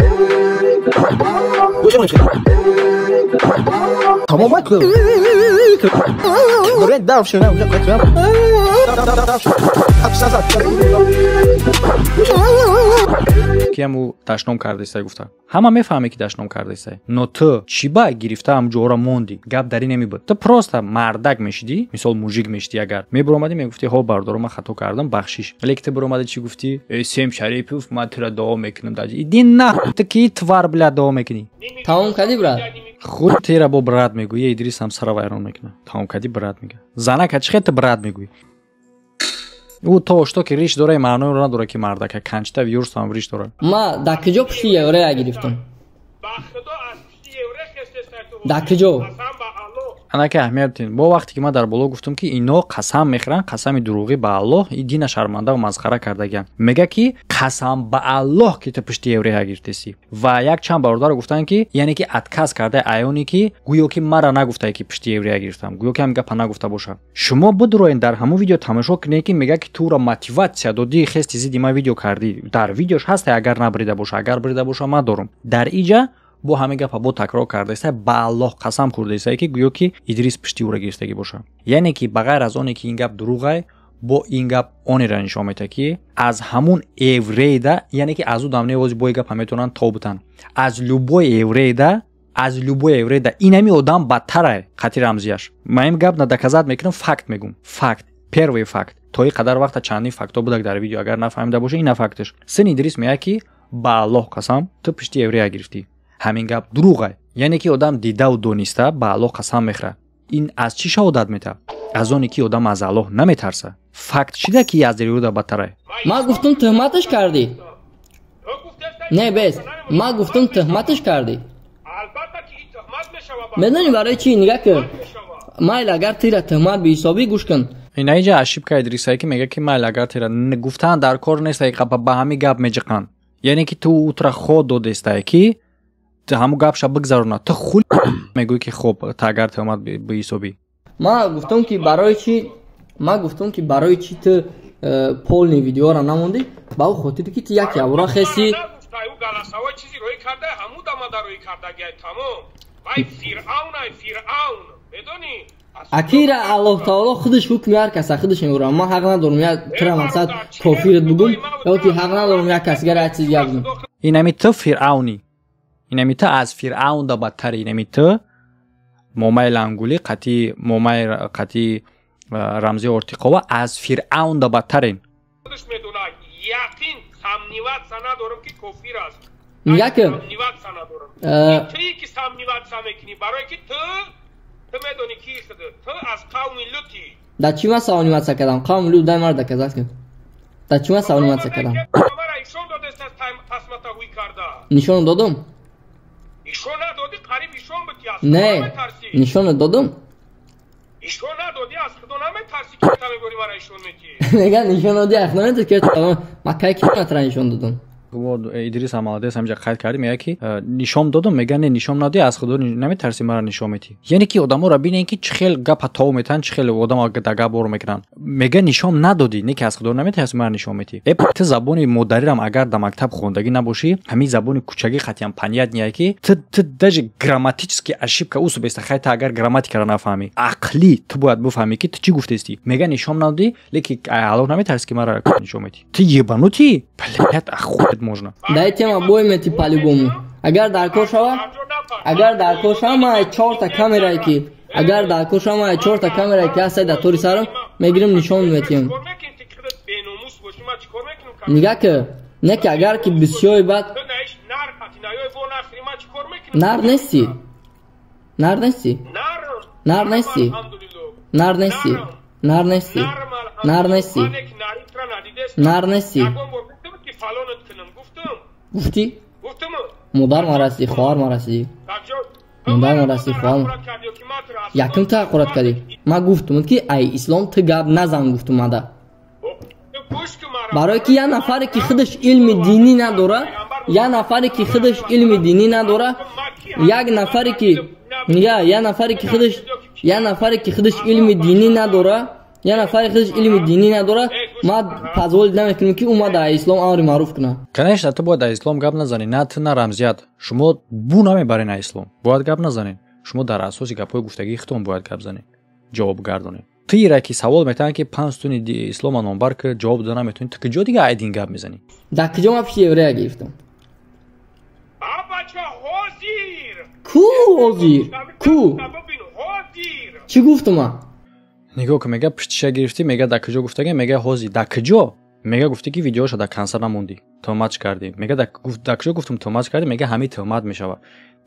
Ки ҳаму дашном кардаистай гуфта. Ҳама мефаҳме ки дашном кардаистай. Но ту чӣ ба гирифта ҳам ҷоро мондӣ? Гап дар ин намебуд. Ту просто мардак мешидӣ, мисол мужик мешидӣ, агар мебуромадӣ мегуфтӣ ҳо бародаро ман хато кардам, бахшиш. Лекин ту буромадӣ чӣ гуфтӣ? Эй Сем Шарипов, ман туро дуо мекунам. Иди на, ту ки твар бля дуо мекунӣ? Тамом кардӣ брат? Худ тера бо брат мегӯӣ, Идрис ҳам сара вайрон мекунад. Тамом кардӣ брат мега. Занака чӣ хел ту брат мегӯӣ? Ӯ то ошто ки риш дора, маъноро надора ки мардака канчта вюрс ҳам риш дора. Ма дар куҷо пушти еврея гирифтам? Дар куҷо? Анака аҳамият бидиҳед. Бо вақте ки ман дар боло гуфтам ки ино қасам мехӯранд, қасами дурӯғӣ ба Аллоҳ, ин дина шарманда ва масхара кардагианд. Мега ки қасам ба Аллоҳ ки ту пушти еврея гирифтесӣ. Ва як чанд бародаро гуфтанд ки яъне ки отказ карда аёне ки гӯё ки мара нагуфтае ки пушти еврея гирифтам, гӯё ки ҳамин гапа нагуфта бошад. Шумо бидуроен дар ҳамон видео тамошо кунед ки мега ки туро мотиватсия додӣ, хести зидди ман видео кардӣ. Дар видеош ҳаста, агар набрида боша, агар брида боша ман дорум. Дар иҷа бо ҳамин гапа бо такрор кардаиста, ба Аллоҳ қасам хӯрдаиста ки гӯё ки Идрис пушти ӯро гирифтагӣ боша. Яъне ки ба ғайр аз оне ки ин гап дурӯғай, Бо ин гап онеро нишон медиҳад, ки аз ҳамун еврейда, яъне ки аз ӯ дамневози бо гапа метавонанд то бутанд. Аз любой еврейда, аз любой еврейда инами одам бадтарае қати рамзияш. Ман ин гап на доказать мекунам, факт мегум. Факт. Первый факт. То ин қадар вақта чандин фактҳо будак дар видео, агар нафаҳмида бошед, ина факташ. Син Идрис мегӯяд, ки ба Аллоҳ қасам, ту пишти еврея гирифтӣ. Ҳамин гап дурӯғ. Яъне ки одам дидаву дониста ба Аллоҳ қасам мехӯрад. Ин аз чӣ шаҳодат метавад? Аз оне ки одам аз Аллоҳ наметарсад. Факт чида, ки аз Иуда бадтарае? Ман гуфтум, тӯҳматаш кардӣ. Не, бес, ман гуфтум, тӯҳматаш кардӣ. Медонӣ барои чӣ? Нигаҳ кун, майл, агар тира тӯҳмат биҳисобӣ, гӯш кун. Инаиҷа ошибка Идрисае, ки мегӯяд, ки майл, агар тира гуфтан дар кор нест, ба ҳамин гап меҷиқанд. Яъне ки ту утра ход додестае, ки ҳамун гапша бигзаронад. Ту хул мегӯӣ, ки хоб, та агар тӯҳмат биҳисобӣ. Ман гуфтум, ки барои чӣ, ман гуфтум, ки барои чӣ ту полный видеоро намондӣ? Ба ӯ хотире, ки ту як явра хеси. Голосовой чизи рӯй карда, ҳамун дамада рӯй кардагиай, тамом. Вай фиръавнай, фиръавн, медонӣ? Акира Аллоҳ таоло худаш ҳукми ҳар каса худаш мебурад. Ман ҳақ надорам як тира мақсад кофират бугум ё ки ҳақ надорам як касигара як чиз гап бизанам. Инами ту фиръавнӣ, инами ту аз фиръавнда бадтари. Инами ту момаи лангулӣ қати момаи қати Рамзи Ортиқова аз фиръавнда бадтарен. Худаш медонад, яқин, сомневаться надорам, ки кофир аст. Нигаҳ кун. Сомневаться надорам. Туи ки сомневаться мекунӣ, барое ки ту медонӣ ки ту аз қавми лутӣ. Дар чӣ ман сомневаться кардам? Қавми лут дай мара доказать кун. Дар чӣ ман сомневаться кардам? Мара ишон додест, тасмата ҳуй карда. Нишон додум? Ишон надодӣ, қариб ишон бутӣ, аз Не, нишон додум. Ишон надодӣ, аз худо наметарсӣ, ки та меборӣ, мара ишон метӣ. Мега, нишон додӣ, аз худо наметарсӣ, ки ман кай ки матра нишон додум? Идрис молодец, ҳамҷа қайд карди. Мега, ки нишон додум. Мега, не, нишон надодӣ, аз худо наметарсӣ, мара нишон метӣ. Яъне ки одаморо бинен, ки чӣ хел гапа тов метаҳанд, чӣ хел одама да гап бор мекунанд. Мега, нишон надодӣ, не ки аз худо наметарсӣ, мара нишон метӣ. Э, ту забони модарирам агар дар мактаб хондагӣ набошӣ, ҳамин забони кӯчагӣ қатъиян понятнее, ки ту даже грамматически ошибка усубеста. Хай, ту агар грамматикаро нафаҳмӣ, ақлӣ ту бояд бифаҳмӣ, ки ту чӣ гуфтестӣ. Мега, нишон надодӣ, лекин Аллоҳ наметарсӣ, ки мара нишон метӣ. Ту ебанутый, блядь, охуеть можно. Дар тема бой мети по-любому. Агар дар кор шава, агар дар кор шава, ман чорта камерае ки, агар дар кор шава, ман чорта камерае ки ҳастай дар тори сарам, мегирим, нишон метиҳам. Нигаҳ ки, не ки агар ки бисёри бад нар нестӣ, нар нестӣ, нар нестӣ, нар нестӣ, нар нестӣ, нар нестӣ, нар нестӣ. Гуфтӣ, модар марасӣ, хоҳар марасӣ, модар марасӣ, хоҳар. Якум ту ҳақорат кардӣ. Ман гуфтум, ки ай ислом ту гап назан, гуфтум мада. Барое ки як нафаре ки худаш илми динӣ надора, як нафаре ки худаш илми динӣ надора, як нафаре ки я нафаре ки худаш, як нафаре ки худаш илми динӣ надора, як нафаре худаш илми динӣ надора, ман позволить намекунем, ки ӯ ма дар ислом амри маъруф кунад. Конечно, ту бояд дар ислом гап назанӣ. На ту, на Рамзият, шумо бу намебарен. А ислом бояд гап назанед. Шумо дар асоси гапҳои гуфтагии худтон бояд гап занед, ҷавоб гардонед. Тира ки савол метаҳанд, ки панҷ сутуни ислома номбар ки, ҷавоб дода наметавонӣ, ту куҷо дига айдин гап мезанӣ? Дар куҷо ман пиши еврея гирифтам? Ку ҳозир, ку чӣ гуфтум ман? Нигоҳ ку, мега, пуштиша гирифтӣ. Мега, дар куҷо гуфтага? Мега, ҳозир дар куҷо? Мега, гуфтӣ, ки видеоша дар конса намондӣ, тӯҳматш кардӣ. Мега, дар куҷо гуфтум тӯҳматш кардӣ? Мега, ҳамин тӯҳмат мешавад.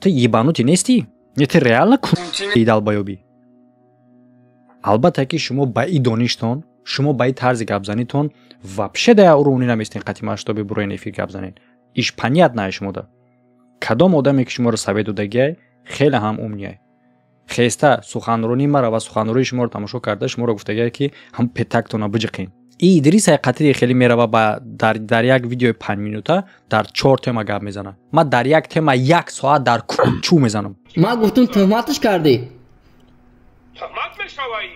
Ту ебанутый нестӣ? Не, ту реально долбоёб ӣ. Албатта ки шумо ба и доништон, шумо ба и тарзи гапзанитон вообще да уровни наместен қати масштаби бурои эфир гап занед. Иш понятно шумода. Кадом одаме ки шуморо совет додагиай, хеле ҳам умный ай. Хеста суханронии мара ва суханронии шуморо тамошо карда, шуморо гуфтагиай, ки ҳам петактона биҷиқин. И Идрисай қатири хеле мерава, ба дар як видеои 5 минута дар чор тема гап мезанад. Ман дар як тема як соат дар кӯчу мезанам. Ман гуфтум, тӯҳматаш кардӣ.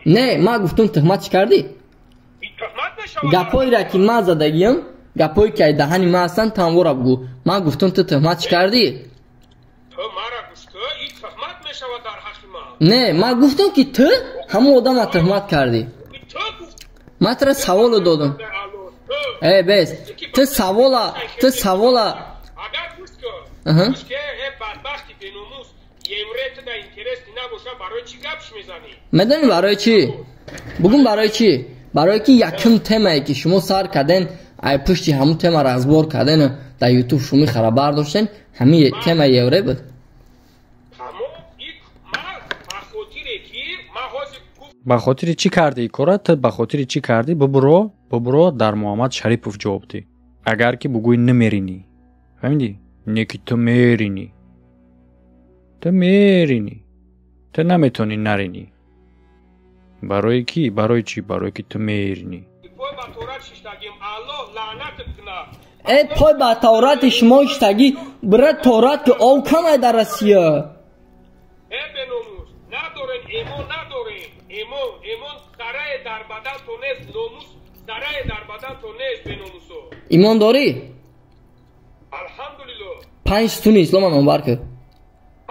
Не, ман гуфтум, тӯҳматш кардӣ. Гапҳоеро ки ман задагиям, гапҳое ки ай даҳани ман ҳастанд, тамвора бугӯ. Ман гуфтум, ту тӯҳматш кардӣ? Не, ман гуфтум, ки ту ҳамон одама тӯҳмат кардӣ. Ман тура саволо додам. Э, бес. Ту савола, ту савола. Агар гӯш кун. Гӯш ке, э бадбахти беномус, евре ту да интересни набоша, барои чӣ гапш мезанӣ? Медонӣ барои чӣ? Бугун барои чӣ? Барои ки якум темае ки шумо сар карден, ай пушти ҳамун тема разбор карден, дар ютуб шуми хара бардоштен, ҳамин тема евре буд. Ба хотири чӣ кардӣ кора? Ту ба хотири чӣ кардӣ? Бубуро, бубуро дар Муҳаммад Шарипов ҷавоб дӣ. Агар ки бугӯй намеринӣ. Фаҳмидӣ? Не ки ту меринӣ. Ту меринӣ. Ту наметонӣ наринӣ. Барои кӣ? Барои чӣ? Барои ки ту меринӣ. Э, пой ба Таврати шумо иштагӣ, бира Таврат ки ов камай дар Россия. Э, беномус, надорен, эмон надорен. Эмон, эмон сарае дар бадан то нест, номус сарае дар бадан то нест, беномусо. Имон дорӣ? Алҳамдулилло. Панҷ сутуни ислома номбар кун.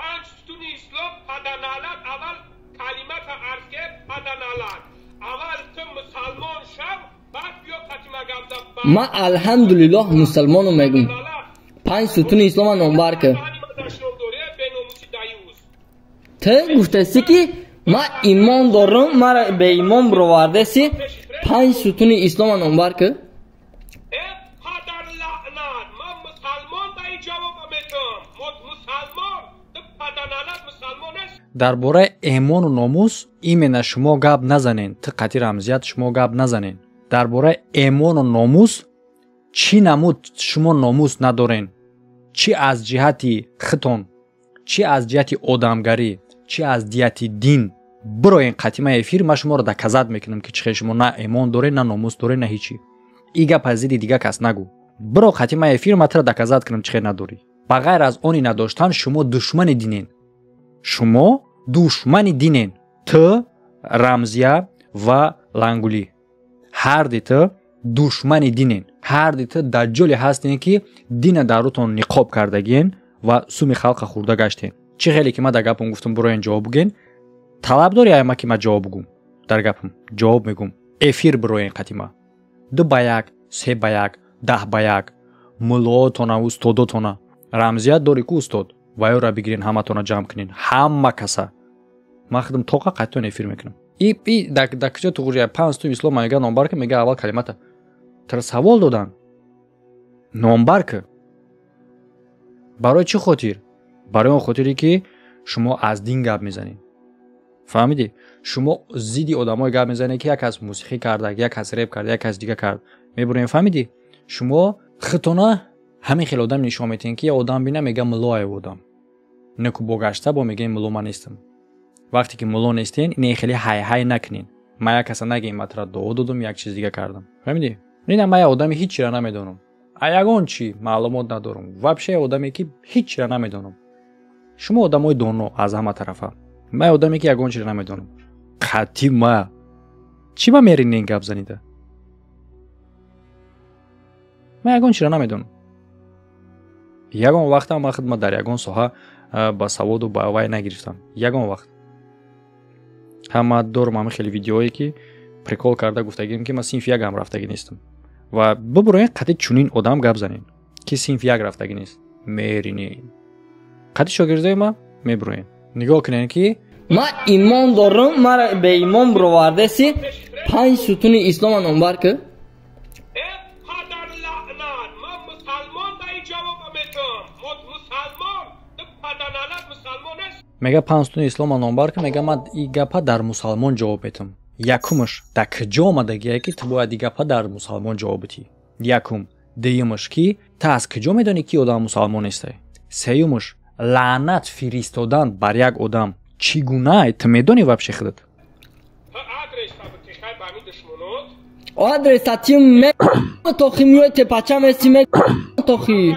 Панҷ сутуни ислом паданалат, аввал калимата арз ке паданалат. Аввал ту мусалмон шав, баъд биё Фатима гап зан. Ман алҳамдулиллоҳ мусалмону мегӯм. Панҷ сутуни ислома номбар кун. Ту гуфтасӣ ки ман имон дорам, мара беимон бировардаси, панҷ сутуни ислома номбар кун. Дар бораи эмону номус именно шумо гап назанен, ту қатъи рамзият шумо гап назанен. Дар бораи эмону номус чӣ намуд шумо номус надорен? Чӣ аз ҷиҳати хитон, чӣ аз ҷиҳати одамгарӣ, чӣ аз ҷиҳати дин. Бироен қатима эфир, ман шуморо доказат мекунам ки чӣ хел шумо на эмон дорен, на номус дорен, на ҳечи. И гап аз зидди дига кас нагӯ. Биро қатима эфир, ман туро доказат кунам чӣ хел надорӣ. Ба ғайр аз они надоштан шумо душмани динен. Шумо душмани динен. Ту, Рамзия ва Лангулӣ. Ҳарди ту душмани динен. Ҳарди ту даҷҷоле ҳастен ки дина дар рӯтон ниқоб кардагиен ва суми халқа хӯрда гаштен. Чӣ хеле ки ман дар гапам гуфтам, бироен ҷавоб буген. Талаб дорӣ ай ма ки ман ҷавоб бугум? Дар гапам ҷавоб мегум. Эфир бироен қатима. 2 ба 1, 3 ба 1, 10 ба 1. Муллоотона, устодотона. Рамзият дорӣ ку устод? Ваёра бигирен, ҳаматона ҷамъ кунен. Ҳама каса. Ман худам тоқа қатъиён эфир мекунам. И дар куҷо туғрия панҷ сутуни ислом мега номбар ки мега аввал калимата. Тара савол додан. Номбар ки. Барои чӣ хотир? Барои он хотире ки шумо аз дин гап мезанед. Фаҳмидӣ? Шумо зидди одамое гап мезанед ки як кас мусиқӣ карда, як кас реп карда, як кас дига кард. Мебурем, фаҳмидӣ? Шумо худтона ҳамин хел одам нишон метиҳед ки я одам бина мега мулло ай одам. Неку бо гашта бо мегӯем мулло ман нестам. Вақте ки мулло нестен, не хеле ҳай-ҳай накунед. Ман як каса нагӯем ман тура дуо додум, як чиз дига кардам. Фаҳмидӣ? Нина ман як одами ҳеҷ чиро намедонам. А ягон чӣ маълумот надорам. Вообще як одаме ки ҳеҷ чиро намедонам. Шумо одамои доно аз ҳама тарафа. Ман одаме ки ягон чиро намедонам. Қатъи ма. Чӣ ба меринен гап занида? Ман ягон чиро намедонам. Ягон вақтам ман худма дар ягон соҳа ба саводу ба вай нагирифтам. Ягон вақт. Ҳама дорам ҳамин хеле видеое ки прикол карда гуфтагием ки ман синфи якам рафтагӣ нестам. Ва бубуроен қатъи чунин одам гап занен ки синфи як рафтагӣ нест. Меринен. Қатъи шогирдои ма мебуроен. Нигоҳ кунен ки ман имон дорам, мара беимон бировардаси, панҷ сутуни ислома номбар кун. Мега панҷ сутуни ислома номбар кун, мега ман и гапа дар мусалмон ҷавоб метам. Якумаш дар куҷо омадагие ки ту бояд и гапа дар мусалмон ҷавоб битӣ? Якум. Дуюмаш ки ту аз куҷо медонӣ ки одам мусалмон нестай? Сеюмаш лаънат фиристодан бар як одам чӣ гуна? Ту медонӣ вообще худат? Адрес татим ме тохи миёй тепача меси ме тохи.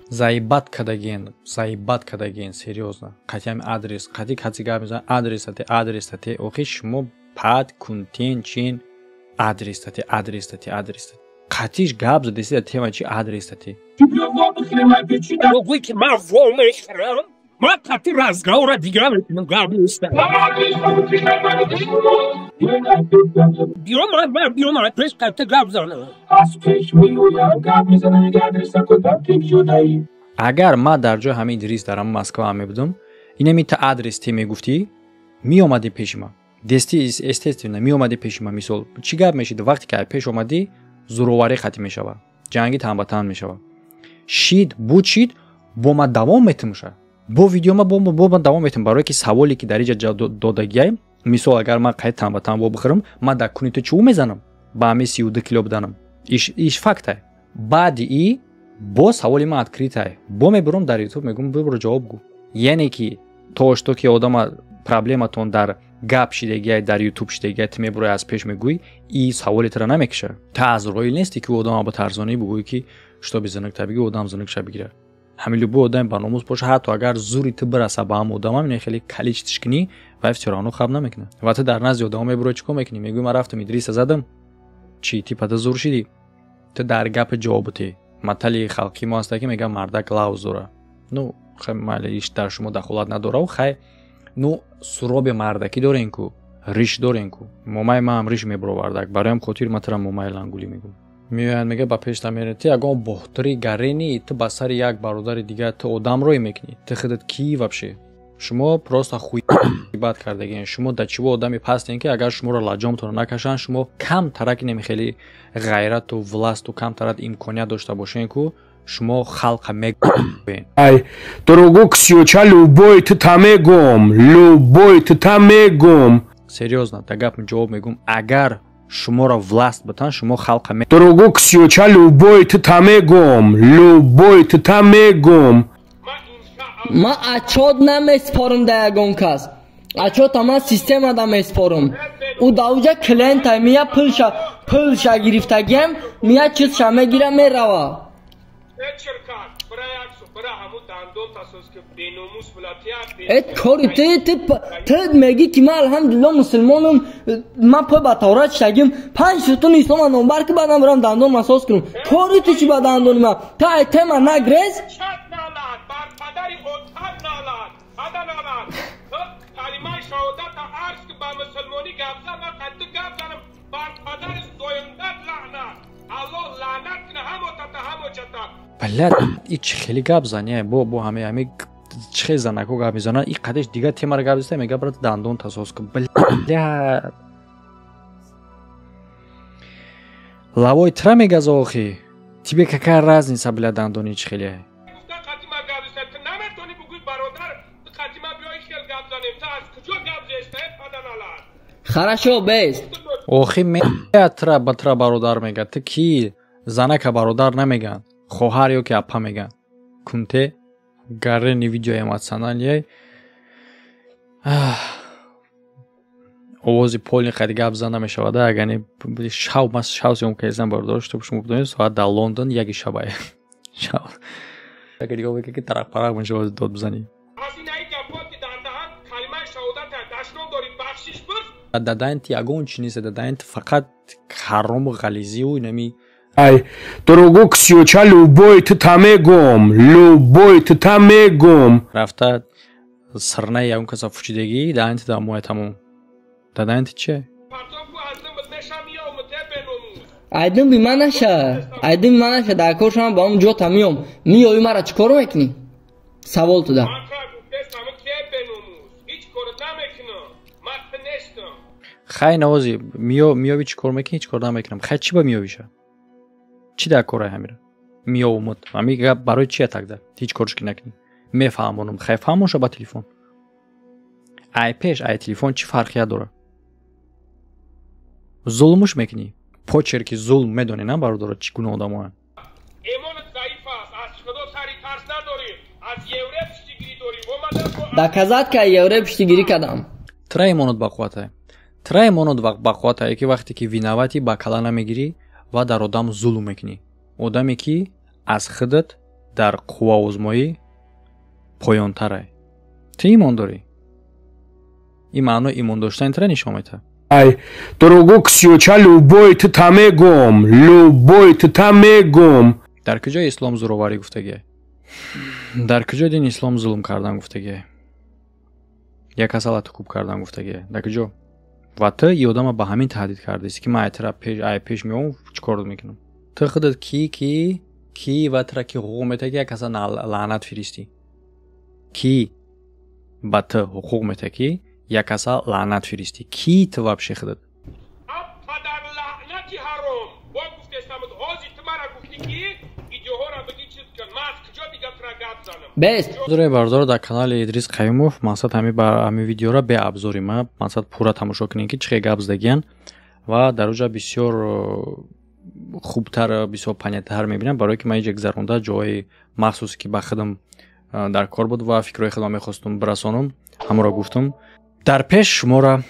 Заебат кадаген, заебат кадаген, серьёзно. Қатъи адрес, қатъи каси гап мезанад, адрес тате, адрес тате. Охи шумо пад кунтен чин адрес тате, адрес тате, адрес тате. Қатъиш гап задеси дар тема чи адрес тате. Гӯй ки ман во мехӯрам, Ман қати разговора дигар мекунам, гап нест. Биё ман, биё ман пеш қати гап занам. Агар ман дар ҷои ҳамин Идрис дар ҳамин Москва мебудам, инами та адрес те мегуфтӣ, меомадӣ пеши ман. Дести естественно меомадӣ пеши ман. Мисол, чӣ гап мешид? Вақте ки пеш омадӣ, зӯроварӣ қатъ мешавад, ҷанги тан ба тан мешавад. Шид, буд шид, бо ман давом метимша. Бо видеома бо ман давом метим, барое ки саволе ки дар инҷа додагиай, мисол агар ман қайд тан ба тан бо бихӯрам, ман дар куни ту чӣ мезанам? Ба ҳамин 32 кило буданам. Иш фактай. Баъди и бо саволи ман открытай. Бо мебурам дар YouTube, мегӯм бибуро ҷавоб гӯ. Яъне ки то что ки одама проблематон дар гап шидагиай, дар YouTube шидагиай, ту мебурай аз пеш мегӯӣ, и саволи тура намекиша. Та аз роил нести ки одама ба тарзонӣ бигӯӣ ки шутоби зинак та бигӣ, одам зинак ша бигира. Ҳамин любой одами ба номус боша, ҳатто агар зури ту бираса ба ҳам одамам, ине хеле каличтиш кунӣ, вай всё равно хаб намекунад. Ва ту дар назди одамо мебурой чӣ кор мекунӣ? Мегӯӣ ман рафтам Идриса задам. Чӣ типа ту зур шидӣ? Ту дар гапи ҷавобутӣ. Матали халқи мо ҳаста ки мегӯяд мардак лавз дора. Ну, хай майли, иш дар шумо дахолат надора, хай ну суроби мардакӣ дорен ку, риш дорен ку. Момаи маам риш мебуровардак, бароям хотир ма тура момаи лангулӣ мегӯм. Меоянд мега ба пешта мере, ту ягон бохтири гарени, ту ба сари як бародари дигар ту одам рой мекунӣ. Ту худат кӣ вообще? Шумо просто хуй бад кардагиен. Шумо да чиво одами пастен ки агар шуморо лаҷомтонро накашанд, шумо кам тарак инем хеле ғайрату власту кам тарат имконият дошта бошен ку шумо халқа мегӯен. Ай, дорогу ксюча любой ту та мегум, любой ту та мегум. Серьёзно, да гап ҷавоб мегум, агар шуморо власт битан, шумо халқа ме Дорогу ксюча любой ту та мегум, любой ту та мегум. Ман отчёт намеспорам да ягон кас. Отчёта ман системада меспорам. Ӯ да уҷа клиента мия пулша гирифтагиам, мия чизша мегира мерава. Э кори ту мегӣ ки ман алҳамдулилло мусулмонам, ман пой ба Таврот шагим, 5 сутуни ислома номбар ки баъдам бирам дандон масоз кунам. Кори ту чӣ ба дандони ман? Ту ай тема нагрез? Блядь, и чӣ хеле гап зани, бо ҳаме чӣ хеле занако гап мезананд, и қадеш дигар темаро гап зада, мега брат дандон тасоз кун. Блядь. Лавой тра мегаза охи. Тебе какая разница, блядь, дандони чӣ хеле? Хорошо, бест. Охи мега тра ба тра бародар мега. Ту ки занака бародар намеган. Хоҳар ё ки апа меган. Кунте гарени видео эмоционалие. Овози полни қади гап зан намешавад, агар не шав мас шав съёмка кардам бародар, чтоб шумо бидонед соат дар Лондон яки шабае. Шав. Агар дигар бигӯ ки тарақ парақ мешавад дод бизанӣ. Дадаин ти ягон чи нест, дадаин ти фақат ҳарому ғализию инами. Ай, дорогу ксюча любой ту та мегум, любой ту та мегум. Рафта сырнаи ягон каса фучидагӣ, дадаин ти дамоя тамом. Дадаин ти че? Айдин би ман наша, айдин би ман наша, дар кор шавам ба он ҷо та миём. Миёӣ мара чӣ кор мекунӣ? Савол туда. Хай навози, миёви чӣ кор мекунӣ, чӣ кор намекунам. Хай чӣ ба миёвиша? Чӣ дар корай ҳамира? Миёвумуд. Ҳами гап барои чия тогда? Ҳеҷ корш ки накунӣ. Мефаҳмонам. Хай фаҳмонша ба телефон. Ай пеш, ай телефон чӣ фарқият дорад? Зулмуш мекунӣ. Почерки зулм медонӣ, на бародаро, чӣ гуна одамоянд? Доказат ка евре пуштигирӣ кардам. Тра имонот ба қувватай. Тра имонот ба қувватай ки вақте ки виноватӣ ба кала намегирӣ ва дар одам зулм мекунӣ. Одаме ки аз худат дар қувваозмоӣ поёнтарай. Ту имон дорӣ. Ин маъно имон доштани тра нишон медиҳад. Ай, дорогу ксюча любой ту та мегум, любой ту та мегум. Дар куҷои ислом зӯроварӣ гуфтагиай? Дар куҷо дини ислом зулм кардан гуфтагие? Як касала тукуб кардан гуфтагие? Дар куҷо? Ва ту и одама ба ҳамин таҳдид кардааст, ки ман айтра пеш ай пеш меом, чӣ кор мекунам? Ту худат ки ки ки ва тура ки ҳуқуқ метаҳ, ки як каса лаънат фиристӣ? Ки ба ту ҳуқуқ метаҳ, ки як каса лаънат фиристӣ? Ки ту вообще худат? Падар лаънати ҳаром бо гуфтестамуд, ҳозир ту мара гуфтӣ, ки видеоҳоро бигӣ, чиз кун, ман аз куҷо дига тура гап занам? Бес. Дорем, бардор, дар канали Идрис Қаюмов. Мақсад ҳами видеора беабзори ма, мақсад, пурра тамошо кунем, ки чӣ хел гап задагиян, ва дар оҷа бисёр хубтар, бисёр понятнотар мебинам, барое ки ман иҷа гузаронда ҷои махсусе, ки ба худам дар кор буд ва фикрҳои худам мехостум бирасонам, ҳамонро гуфтум. Дар пеш шуморо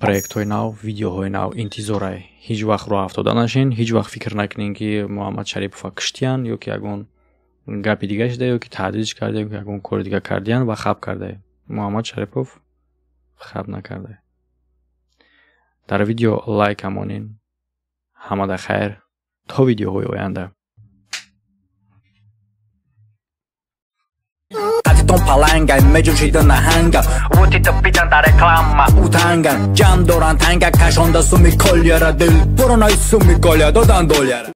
проектҳои нав, видеоҳои нав интизорай. Ҳеҷ вақт роҳ афтода нашин, ҳеҷ вақт фикр накунем, ки Муҳаммад Шарипова киштиян ё ки ягон гапи дига шуда, ё ки таҳдидш карда, ё ки ягон кори дига кардиян ва хаб кардае. Муҳаммад Шарипов хаб накарда. Дар видео лайк амонин. Ҳамада хайр, то видеоҳои оянда. Қатитон паланга меҷӯшида наҳанга, вотита питан дар реклама утанган, ҷамъ доранд танга, кашонда суми колияра, дил буронай суми колия додан доляра.